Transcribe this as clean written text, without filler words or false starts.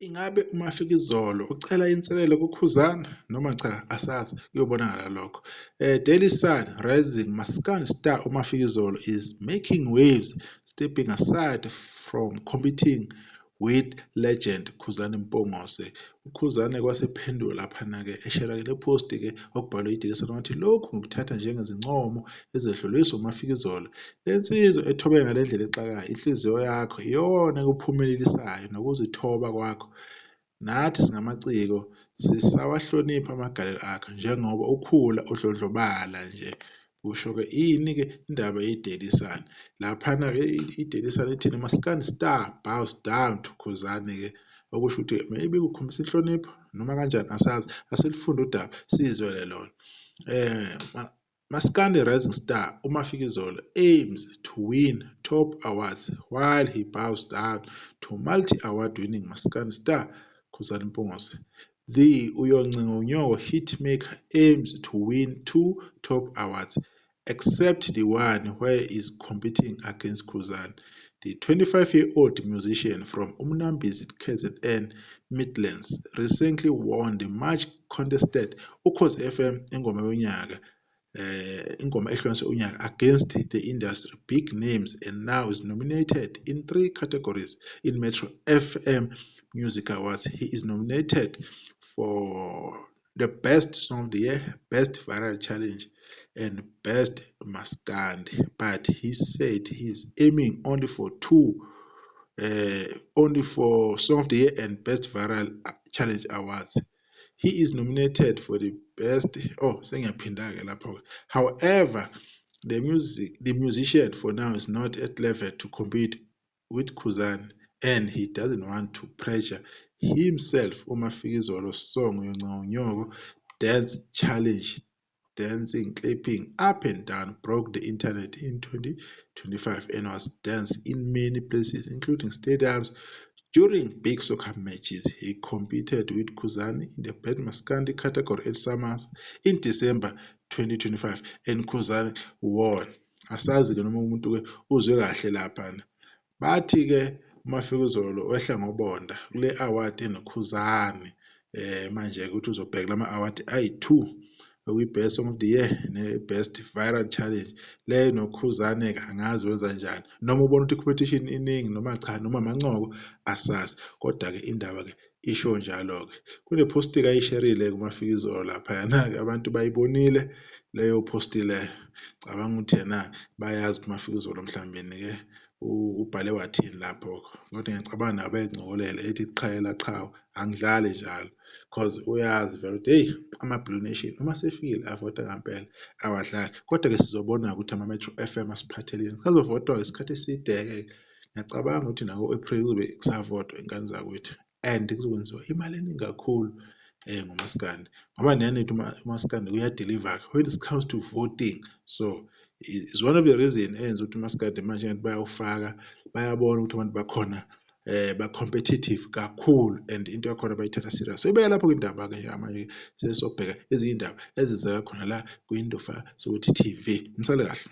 Ingabe uMafikizolo ucela inselelo kuKhuzani noma cha? Asazi, kuyobonakala lokho. Daily Sun: Rising Maskandi star uMafikizolo is making waves, stepping aside from competing with legend Khuzani Mpungose. UKhuzani kwasephendula laphana-ke, eshera le post-ke okubhalwe i-Daily Sun, wathi lokhu ngikuthatha njengezincomo ezedluliswa uMafikizolo. Le nsizwa ethobeke ngale ndlela exakayo, inhliziyo yakho iyona ekuphumelelisayo nokuzithoba kwakho. Nathi singamaciko sisawahlonipha amagalelo akho njengoba ukhula udlondlobala nje. Kusho-ke ini-ke indaba ye-Daily Sun laphana-ke? I-Daily Sun ithini? Maskandi star bows down to Khuzani-ke, okusho ukuthi maybe kukhombisa inhlonipho noma kanjani, asazi. Asilifunde udaba sizwele lona. Maskandi rising star uMafikizolo aims to win top awards while he bows down to multi-award winning Maskandi star Khuzani Mpungose. The Uyoncenga Unyoko hitmaker aims to win two top awards, except the one where is competing against Khuzani. The 25-year-old musician from uMnambithi, KZN Midlands, recently won the much contested Ukhozi FM Ingoma Yonyaka, ingoma ehlukaniswe unyaka, against the industry big names and now is nominated in three categories in Metro FM Music Awards. He is nominated for the Best Song of the Year, Best Viral Challenge and Best Maskandi, but he said he's aiming only for two, only for Song of the Year and Best Viral Challenge awards. He is nominated for the best, oh, sengiyaphinda-ke lapho. However, the musician for now is not at level to compete with Khuzani and he doesn't want to pressure himself. UMafikizolo song Uyoncenga Unyoko dance challenge, dancing, clapping up and down, broke the internet in 2025 and was danced in many places, including stadiums during big soccer matches. He competed with Khuzani in the Best Maskandi category at SAMAs in December 2025 and Khuzani won. Asazi-ke noma umuntu-ke uzwe kahle laphana. Bathi-ke uMafikizolo wehla ngobonda kule award enoKhuzani. Manje ukuthi uzobheka lama award ayi-2, okuyi-Best Song of the Year ne-Best Viral Challenge leyo noKhuzane-ke, angazi wenza njani, noma ubona ukuthi i-competition iningi noma cha, noma amancoko, asazi. Kodwa-ke indaba-ke isho njalo-ke, kune-post-ke ayisherile kuMafikizolo laphayana-ke, abantu bayibonile leyo post leyo. Cabanga ukuthi yena bayazi ukuthi uMafikizolo mhlawumbe-ke ubhale wathini lapho, kodwa ngiyacabanga nabo bayayincokolela, ethi qhayela qhawe, angidlali njalo, cause uyazi vele ukuthi hheyi, ama-Blue Nation uma sefikile avota ngampela, awadlali. Kodwa-ke sizobona ukuthi ama-Metro FM asiphatheleni, kusazovotwa isikhathi eside-ke. Ngiyacabanga ukuthi nako-April kuzobe kusavotwa, ingane zakwethu, and kuzokwenziwa imali eningi kakhulu ngomaskandi, ngoba nanithi umaskandi uya-deliver when it comes to voting. So is one of the reason eyenza ukuthi umaskandi manje ngathi bayawufaka, bayabona ukuthi abantu bakhona ba-competitive kakhulu and into yakhona bayithatha serious. So ibeka lapho indaba-ke njengamanje, sesobheka ezinye iy'ndaba ezenzeka khona la kwiNdofa Sokuthi TV. Nisale kahle.